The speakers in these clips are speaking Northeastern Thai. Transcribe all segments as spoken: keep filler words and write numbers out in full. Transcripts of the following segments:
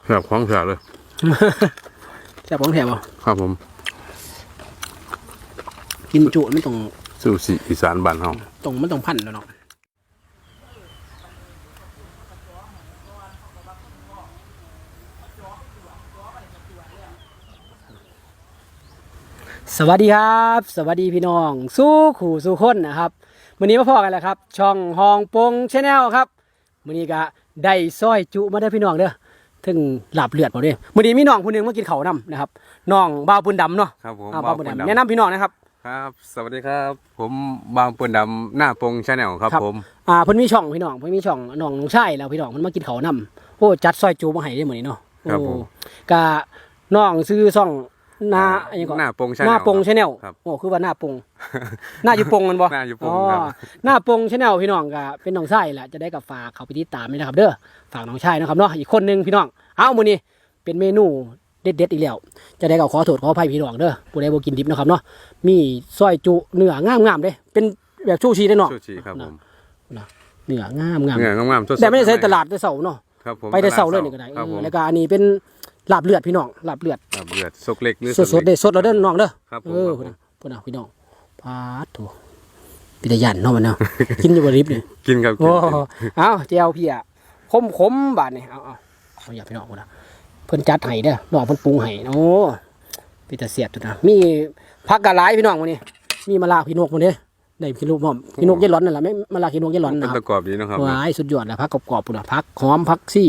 แซ่บของแท้เลย แซ่บของแท้บ่ ครับผม กินจุมันต้อง ซูชิอีสานบ้านเฮา ต้องมันต้องพันแล้วเนาะ สวัสดีครับ สวัสดีพี่น้องสู่คู่สู่คนนะครับ มื้อนี้มาพ้อกันแล้วครับ ช่องฮองปง Channel ครับ มื้อนี้ก็ได้ซอยจุมาเด้อพี่น้องเด้อ ถึงลาบเลือดบ่เด้ มื้อนี้มีน้องผู้หนึ่งมากินข้าวนำนะครับ น้องบ่าวปืนดำเนาะ ครับผม อ่า บ่าว บ่าวปืน ปืน ดำ ดำ แนะนำพี่น้องนะครับ ครับ สวัสดีครับ ผมบ่าวปืนดำหน้าปง Channel ครับ ครับ ผม อ่า เพิ่นมีช่องพี่น้อง เพิ่นมีช่องน้องน้องชายแล้วพี่น้อง เพิ่นมากินข้าวนำ โอ้ จัดซอยจุมาให้เด้อมื้อนี้เนาะ ครับผม โอ้ กะน้องชื่อช่องหน้า อ่า อิหยังก็ หน้าปง หน้าปง Channel ครับ โอ้ คือว่าหน้าปง หน้าอยู่ปงมันบ่ หน้าอยู่ปงครับ หน้าปง Channel พี่น้องก็เป็นน้องชายแหละ จะได้ก็ฝากเขาไปติดตามด้วยนะครับเด้อ ฝากน้องชายนะครับเนาะ อีกคนหนึ่งพี่น้อง เอ้า มื้อนี้เป็นเมนูเด็ดๆอีกแล้ว จะได้ก็ขอโทษขออภัยพี่น้องเด้อ ผู้ใดบ่กินดิบนะครับเนาะ มีซอยจุเนื้องามๆเด้ เป็นแบบซูชิเด้เนาะ ซูชิครับผม นะ เนื้องามๆ เนื้องามๆสดๆ แต่ไม่ได้ใส่ ข้างใน ตลาดแต่เช้าเนาะ ครับผม ไปแต่เช้าเลยนี่ก็ได้ ครับผม เออ แล้วก็อันนี้เป็นลาบเลือดพี่น้อง ลาบเลือด ลาบเลือดสดเล็กหรือ สดๆเด้ สดแล้วเด้อน้องเด้อ ครับผม เออ ครับผม พุ่นน่ะพี่น้อง ปาดโถ เป็นตาย่านเนาะมันเนาะ กินอยู่บ่ดิบนี่ กินครับกิ โอ้ นกิน เอาแจ่วเพีย ขมๆบาดนี่ เอาเอาเอาอย่าพี่น้องพุ่นน่ะ เพิ่นจัดให้เด้อ น้องเพิ่นปรุงให้ โอ้ เป็นตาแซ่บตัวนะ มีผักกะหลายพี่น้องมื้อนี้ มีมะระขี้นกมื้อนี้ ได้ขี้นกพร้อม ขี้นกยายหลอนนั่นล่ะ แม่นมะระขี้นกยายหลอน เป็น นะค ตะ รับ กรอบดีเนาะครับ ว้ายสุดยอดแล้ว ผักกรอบๆพุ่นน่ะ ผักหอม ผักชี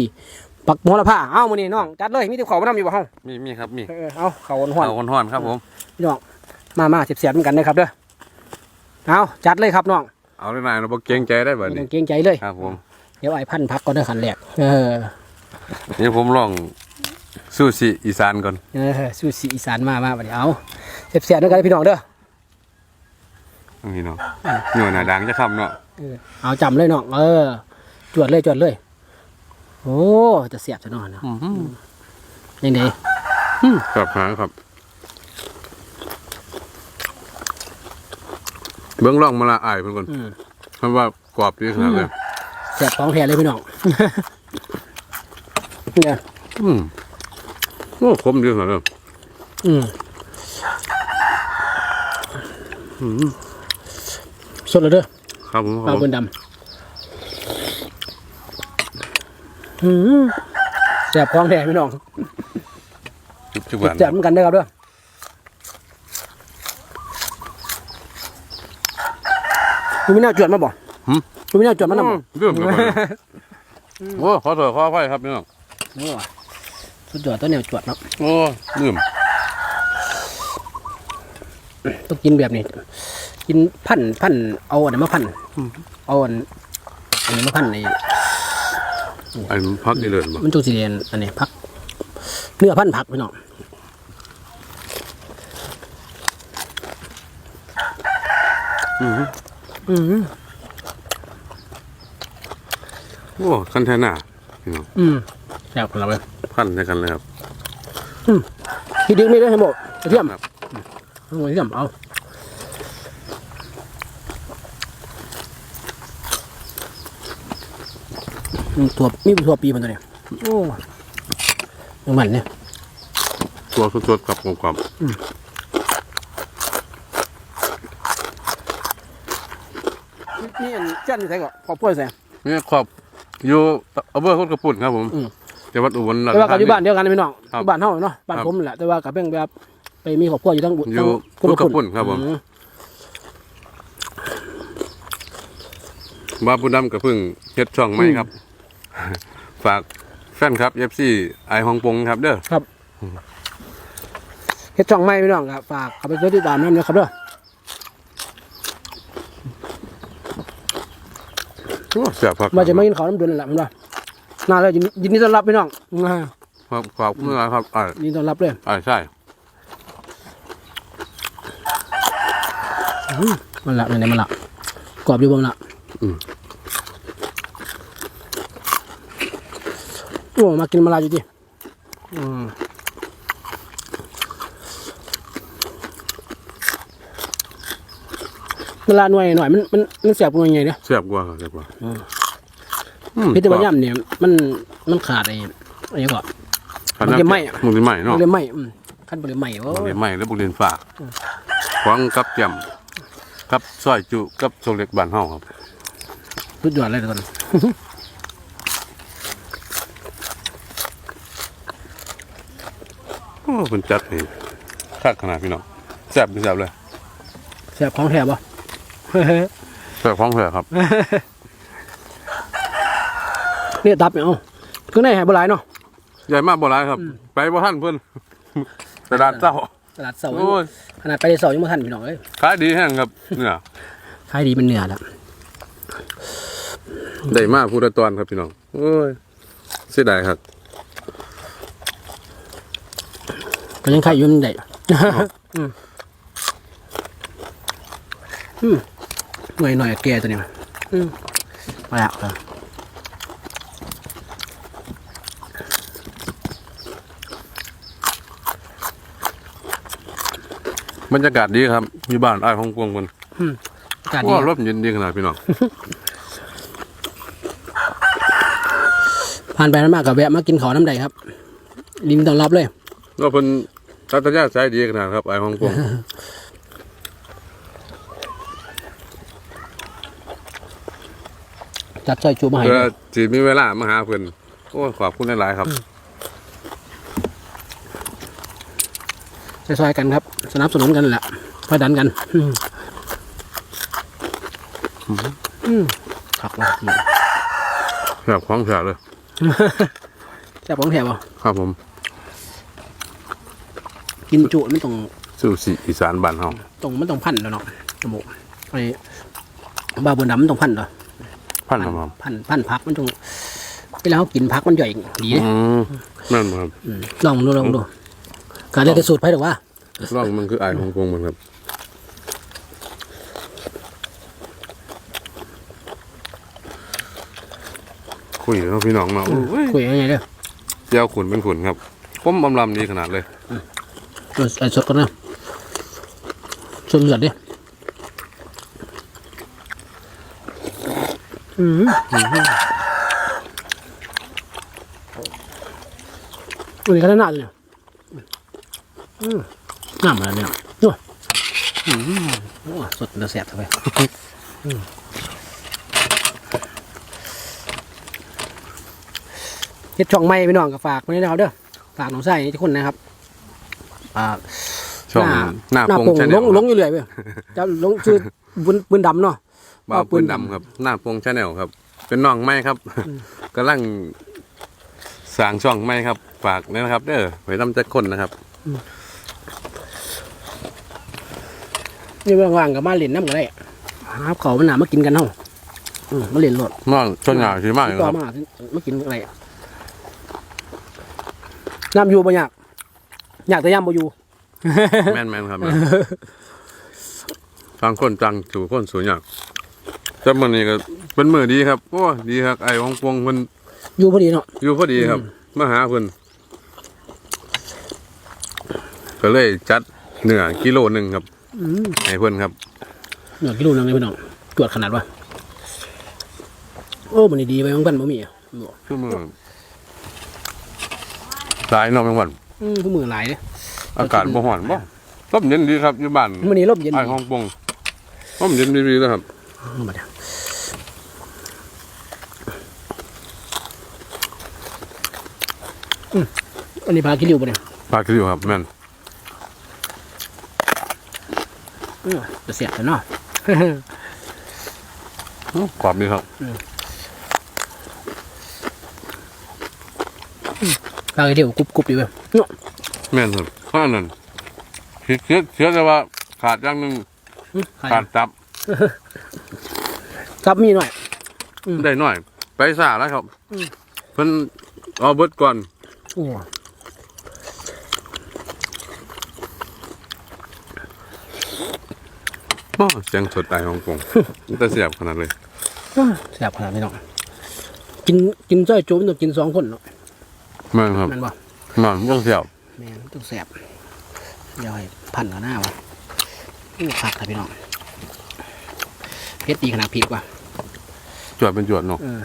ผักโหระพา เอามื้อนี้น้อง จัดเลย มีแต่ข้าวมานำอยู่บ่เฮา มีมีครับมี เออ เอาข้าวฮ้อน ข้าวฮ้อนๆครับผม ๆพี่น้อง มามาแซ่บๆนำกันเด้อครับเด้อ เอาจัดเลยครับน้อง เอาเลยนายเราบ่เกรงใจได้บัด ไม่ต้ นี้ องเกรงใจเลย ครับผม เดี๋ยวไอ้พันผักก่อนเด้อขั้นแรก เออ นี่ผมลองซูชิอีสานก่อน เออ ซูชิอีสานมา มาบัดนี้ เอาแซ่บๆนำกันพี่น้องเด้อ นี่เนาะหน่วยหน้าด่างจะคำเนาะ เออ เอาจ้ำเลยน้อง เออ จวดเลย จวดเลย โอ้ จะแซ่บซะหน่อยเนาะ อืม ยังไง ครับหางครับ เบิ่งลองมะระอ้ายเพิ่นก่อน อืม คำว่ากรอบดีขนาดเลย แซ่บของแท้เลยพี่น้อง เนี่ย อืมโอ้ขมดีขนาดเลย อืม อืม สดเลยเด้อ ครับผมค ป รั ลา บผม ปืนดำอืมแซ่บของแท้พี่น้อง จุ๊บจุ๊บหวาน แซ่บเหมือนกันเด้อครับเด้อ คุณมีแนวจวดมาบ่ หืม คุณมีแนวจวดมานำบ่ อืมเรื่องเดียวกันเลย โอ้ขอโทษขออภัยครับพี่น้อง โอ้สุดยอดตัวแนวจวดเนาะ โอ้ลืม ต้องกินแบบนี้ กินพันพันเอาอันนั้นมาพันเอาอันอันนี้มาพันใน อันพักนี่เลยบ่ มันจุกสีแดงอันนี้ผัก เนื้อพันผักพี่น้อง อืม อืม โอ้คันแทน่าพี่น้อง อืมแซ่บขนาดเลย พันใส่กันเลยครับ อืมพี่ดึงนี่ด้วยให้หมดกระเทียม ครับ เอากระเทียมเอาอืมถั่วมีถั่วปีมันตัวนี้โอ้ยังมันเนี่ย ตัวสดๆครับกลม นี่อันจันอยู่ไสก่อนขอบคุณใส่ ๆนี่ครอบอยู่อำเภอโคกระปุนครับผม อืม จังหวัดอุบลราช แต่ว่าก็ ธา อยู่ นี บ้านเดียวกันนะพี่น้อง ครับ อยู่บ้านเฮาเนาะบ้าน ครับ ผมแหละแต่ว่าก็เพิ่งแบบไปมีครอบครัวอยู่ทั้งบุ อยู่ ทั้ง พุทธคุณครับผม อื บ่าวผู้ดำก็เพิ่งเฮ็ดช่องใหม่ครับ ฝากแฟนครับ เอฟซี ไอ้ฮ่องปงครับเด้อ ครับเฮ็ดช่องใหม่พี่น้องครับฝากเข้าไปกดติดตามนำนะครับเด้อ โอ้แซ่บครับ ว่าจะมากินข้าวน้ำเดือนนั่นแหละมันว่าน่าแล้วยินยินดีต้อนรับพี่น้องอ่า ครับขอบคุณนะครับไอ้ ยินดีต้อนรับเลย ไอ้ใช่ อืมมันละมันละมันละกรอบอยู่บ่มันละ อืม โอ้มากินมาลาอยู่ดิอืมมาลาหน่วยหน่อยมันมันมันแซ่บกว่าหน่วยใหญ่เด้อ แซ่บกว่าครับแซ่บกว่า อืม อืม พิษตะวันย่ำเนี่ยมันมันขาดไอ้ไอ้นี่ก่อน คัน บักเล่นไหม้ น้ำเจ็ด บักเล่นไหม้เนาะ บักเล่นไหม้ อืม คันบักเล่นไหม้ โอ้ บักเล่นไหม้หรือบักเล่นฟ้า อืม ของกับแจ่ม กับซอยจุ กับโซเล็กบ้านเฮาครับ สุดยอดเลยทุกคน โอ้ เพิ่นจัดให้คักขนาดพี่น้อง แซ่บคือแซ่บเลย แซ่บของแท้บ่ แซ่บของแท้ครับ เนี่ยตับเนี่ย เอา เครื่องในให้บ่หลายเนาะ ใหญ่มากบ่หลายครับ อืม ไปบ่ทันเพิ่น ตลาดเช้า ตลาดเช้า โอ้ย ขนาดไปเช้ายังบ่ทันพี่น้องเอ้ย ขายดีแฮงครับ เนี่ย ขายดีเป็นเนื้อละ ได้มาผู้ละตอนครับพี่น้อง โอ้ย เสียดายครับ ก็ยังขายอยู่มันได้ อืม อืม หน่อยหน่อยแก่ตัวนี้มา อืม มาแล้ว เออ บรรยากาศดีครับ อยู่บ้านอ้ายฮ่องกงเพิ่น อืม อากาศดี โอ้ ครับ ร่มเย็นดีขนาดพี่น้อง ผ่านไปผ่านมาก็แวะมากินข้าวนำได้ครับ ยินดีต้อนรับเลย แล้วเพิ่นอัธยาศัยดีขนาดครับ อ้ายฮ่องกง จัดซอยจุมาให้ เพื่อสิมีเวลามาหาเพิ่น โอ้ย ขอบคุณหลายๆครับ อืม ซอยๆกันครับ สนับสนุนกันแหละ ผลักดันกัน อืม อืม คักว่ะ แบบของแท้เลย แซ่บของแท้บ่ ครับผม กินจุมันต้อง ซูชิอีสานบ้านเฮา ต้อง มันต้องพันแล้วเนาะ จมูก ไอ้บ้าบุญดำมันต้องพันเหรอ พันครับผม พัน พันผักมันต้อง เวลาเฮากินผักมันย่อยดีเด้ อืม นั่นบ่ครับ อืม ลองดู ลองดู ก็แล้วแต่สูตรไผดอกว่า ลองมันคืออ้ายฮ่องกงมันครับ คุยเนาะพี่น้องเนาะ อืม โอ้ย คุยยังไงเด้อ แจ่วขุนเป็นขุนครับ ผมอำลำดีขนาดเลย อืม เอา เอาสดก่อนนะ สดเลือดดิ อืม อืม อันนี้ก็น่าเลย อืม น้ำอะไรเนี่ย โอ้ อืม โอ้ สดแล้วแซ่บเข้าไป อืม เฮ็ดช่องใหม่พี่น้องก็ฝากไว้นะครับเด้อ ฝากน้องชายทุกคนนะครับ อ่า ช่อง หน้า หน้า หน้า ปง ปง Channel ลง ลงอยู่เรื่อยเว้ย จะลงชื่อ ปืน ปืนดำเนาะ บ่าวปืนดำครับ หน้าปง Channel ครับ เป็นน้องใหม่ครับ อืม กำลังสร้างช่องใหม่ครับ ฝากด้วยนะครับเด้อ ไปนำจักคนนะครับ อืม นี่ว่างๆก็มาเล่นน้ำก็ได้ หาข้าวมันหนามากินกันเฮา อืม มาเล่นโลด น้องส่วนใหญ่สิมาอยู่ครับ มา มากินอะไร ยามอยู่บ่ยาก ยากแต่ยามบ่อยู่ แม่นๆครับ แม่น ต่างคนต่างสู้คนสู้ยาก แต่มื้อนี้ก็เป็นมื้อดีครับ โอ้ ดีครับ อ้ายฮ่องกงเพิ่น อยู่พอดีเนาะ อยู่พอดีครับ อืม มาหาเพิ่น ก็เลยจัดเนื้อกิโลหนึ่งครับ อืม ให้เพิ่นครับ เนื้อกิโลหนึ่งเลยพี่น้อง จวดขนาดวะ โอ้ มื้อนี้ดีไปของเพิ่นบ่มีอะ คือมื้อหลายเนาะแมงวัน อืม คือมื้อหลายเด้ อากาศบ่ร้อนบ่ ร่มเย็นดีครับ อยู่บ้าน มื้อนี้ร่มเย็นดี อ้ายฮ่องกง ร่มเย็นดีๆเลยครับ อืม บัดนี้ อืม อันนี้ปลากิริวบ่เนี่ย ปลากิริวครับ แม่น อืม จะแซ่บแท้เนาะ อืม กรอบดีครับ อืม อืม ปลากิริวกรุบๆดีเว้ย เนาะ แม่นครับ เพราะอันนั้น ผิดเสีย เสียแต่ว่าขาดอย่างหนึ่ง อืม ขาดตับ ตับมีหน่อย อืม ได้หน่อย ไปซ่าแล้วครับ อืม เพิ่นเอาเบิดก่อน โอ้ โอ้ เสียงสดอ้ายฮ่องกง แต่แซ่บขนาดเลย แซ่บขนาดพี่น้อง กิน กินซอยจุมันต้องกินสองคนเนาะ แม่นครับ แม่นบ่ แม่น มันต้องแซ่บ แม่น มันต้องแซ่บ เดี๋ยวให้พันเอาหน้าวะ อู้ คักครับพี่น้อง เผ็ดดีขนาดพริกว่ะ จวดเป็นจวดเนาะ เออ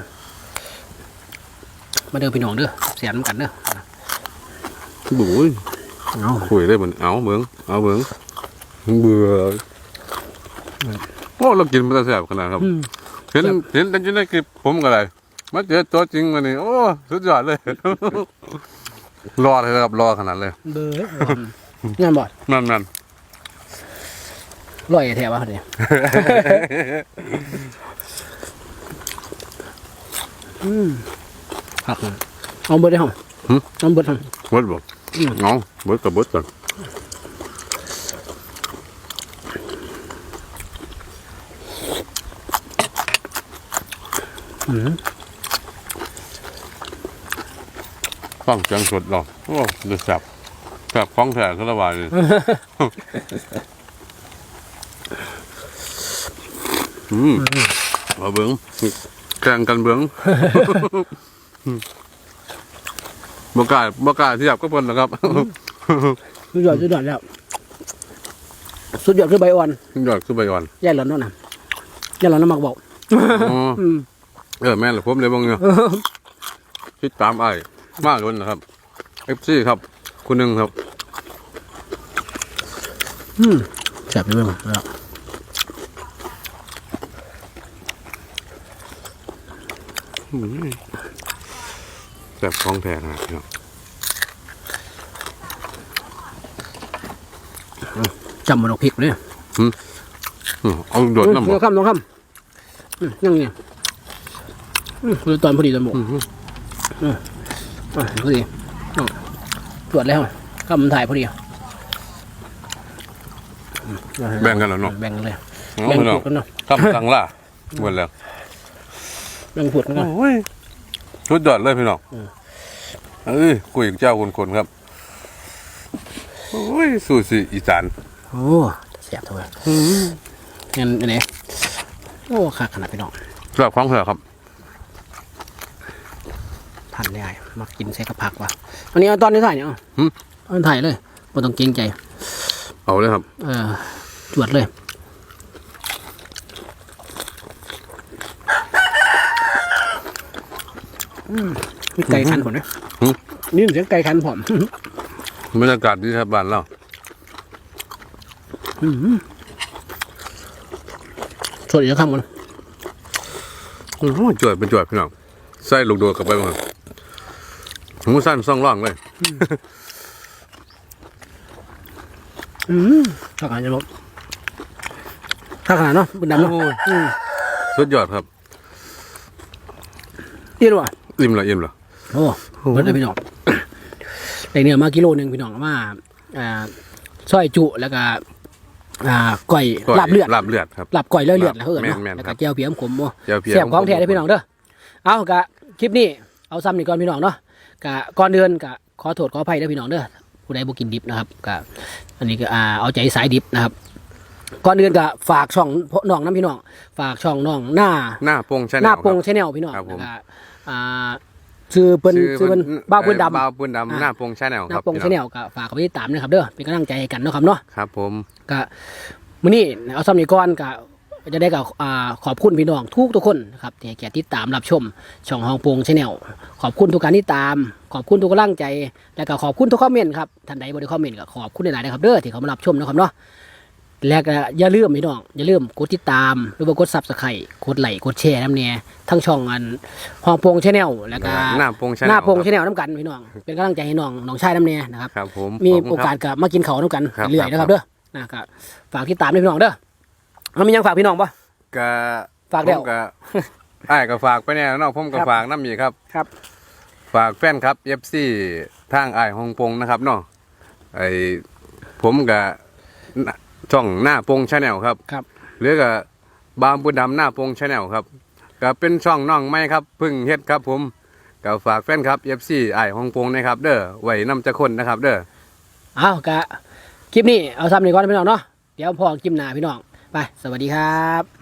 มาเด้อพี่น้องเด้อ แซ่บนำกันเด้อ บุ้ย เอา คุยได้บ่นี่ เอาเบิ่ง เอาเบิ่ง เบื่อ โอ้ เรากินมันจะแซ่บขนาดครับ อืม เห็น แซ่บ เห็นแต่อยู่ในคลิปผมก็ได้ มาเจอตัวจริงมานี่ โอ้ สุดยอดเลย รอเลยครับ รอขนาดเลย เบอร์ นั่นบ่ นั่นนั่น ร้อยแท้วะเนี่ย อืม ผักนะ เอาเบิดได้ห้อง หึ เอาเบิดห้อง เบิดบ่ อืม เอา เบิดกับเบิดก่อน อืม ฟังเสียงสดเนาะ โอ้ ดูแซ่บ แซ่บของแท้ คาราวานี่ อืม เอาเบิ่ง แข่งกันเบิ่ง บ่กล้า บ่กล้าเทียบกับเพิ่นหรอกครับ สุดยอด สุดยอดแล้ว สุดยอดคือใบอ่อน สุดยอดคือใบอ่อน ยายหลอนเนาะนะ ยายหลอนเนาะมักบอก อ๋อ อืม เออ แม่นล่ะ ผมเลยเบิ่งอยู่ ติดตามอ้ายมาโดนนะครับ เอฟซี ครับ คนหนึ่งครับ อืม แซ่บอยู่เบิ่งแล้ว อืม แซ่บของแท้นะครับพี่น้อง จำมันเอาพริกเลย อืม อืม เอาโดดน้ำบ่ เออ คำสองคำ อืม ยังเนี่ย อืม คือตอนพอดีตอนหมก อืม อืม อ่ะ พอดี อ่ะ ตรวจแล้ว คำมันถ่ายพอดี อืม แบ่งกันแล้วเนาะ แบ่งเลย เอา แบ่ง พี่น้อง พวกกันเนาะ คำสั่งล่า หมดแล้ว แบ่งพวกกันเนาะ โอ้ย สุดยอดเลยพี่น้อง อืม เอ้ย คุยกับเจ้าคนๆครับ โอ้ย ซูชิอีสาน โอ้ แซ่บเท่าไหร่ อืม งั้นอันนี้ โอ้ คักขนาดพี่น้อง แซ่บของแท้ครับ พันได้ มากินใส่กับผักว่ะ อันนี้เอาตอนนี้ถ่ายเนี่ย เอา หืม เอาถ่ายเลย บ่ต้องเกรงใจ เอาเลยครับ เออ จวดเลย อืม มีไก่ขันผมนะ หืม นี่เสียงไก่ขันผม บรรยากาศดีครับบ้านเรา อืม สดอีกคำก่อน โอ้โห จวดเป็นจวดพี่น้อง ใส่ลูกโดดเข้าไปบ้าง หมูสั้นซ่องร่องเลย อืม อืม ข้าวขนาดจะบอก ข้าวขนาดเนาะ บุญดำเนาะ โอ้ย อืม สุดยอดครับ อิ่มหรอวะ อิ่มละ อิ่มละ โอ้ โอ้ เบิดเลยพี่น้อง ได้เนื้อมากิโลหนึ่งพี่น้อง มา อ่า ซอยจุ แล้วก็ อ่า ก้อย ก้อย ลาบเลือด ลาบเลือดครับ ลาบก้อยเลือดเลือด ลาบ แล้วเอิ้นเนาะ แม่นๆ แล้วก็ ครับ แจ่วเพียมขม โอ้ แจ่วเพียม แซ่บของแท้เลยพี่น้องเด้อ เอากะคลิปนี้เอาซ้ำนี่ก่อนพี่น้องเนาะ กะก่อนอื่นกะขอโทษขออภัยเด้อพี่น้องเด้อ ผู้ใดบ่กินดิบนะครับ กะอันนี้ก็ อ่า เอาใจสายดิบนะครับ ก่อนอื่นกะฝากช่องน้องนำพี่น้อง ฝากช่องน้องหน้า หน้าปง Channel หน้าปง ครับ Channel พี่น้อง ครับผม แล้วกะ อ่า ชื่อเพิ่น ชื่อเพิ่น ชื่อเพิ่น บ่าวปืนดำ เอ่อ บ่าวปืนดำ อ่า หน้าปง Channel หน้าปง ครับพี่น้อง Channel กะฝากไปติดตามนะครับเด้อ เป็นกำลังใจให้กันเนาะครับเนาะ ครับผม กะมื้อนี้เอาซ้ำนี่ก่อนกะ จะได้กะ อ่า ขอบคุณพี่น้องทุกทุกคนนะครับ ที่ให้เกียรติติดตามรับชมช่องฮ่องปง Channel ขอบคุณทุกการติดตาม ขอบคุณทุกกำลังใจ และก็ขอบคุณทุกคอมเมนต์ครับ ท่านใดบ่ได้คอมเมนต์ก็ขอบคุณหลายๆนะครับเด้อ ที่เข้ามารับชมนะครับเนาะ และก็อย่าลืมพี่น้อง อย่าลืมกดติดตาม หรือว่ากด Subscribe กดไลค์ กดแชร์นำแน่ ทั้งช่องอันฮ่องปง Channel แล้วก็ หน้าปง Channel หน้าปง ครับ Channel นำกันพี่น้อง เป็นกำลังใจให้น้อง น้องชายนำแน่นะครับ ครับผม มี ขอบคุณครับ โอกาสก็มากินข้าวนำกัน ครับ เรื่อยๆนะครับ ครับ เด้อ นะ ก็ฝากติดตามด้วยพี่น้องเด้อ เอามีหยังฝากพี่น้องบ่ กะ ฝากแล้ว ผมกะ อ้ายก็ฝากไปแน่เนาะ ผมก็ ครับ ฝากนำอีกครับ ครับ ฝากแฟนคลับ เอฟซี ทางอ้ายฮ่องปงนะครับเนาะ ไอ้ ผมกะ ช่องหน้าปง Channel ครับ ครับ หรือกะบ่าวปืนดำหน้าปง Channel ครับ กะเป็นช่องน้องใหม่ครับ เพิ่งเฮ็ดครับผม กะฝากแฟนคลับ เอฟซี อ้ายฮ่องปงนะครับเด้อ ไว้นำจักคนนะครับเด้อ เอากะ คลิปนี้เอาซ้ำนี่ก่อนพี่น้องเนาะ เดี๋ยวพ้อกันคลิปหน้าพี่น้อง ไป สวัสดีครับ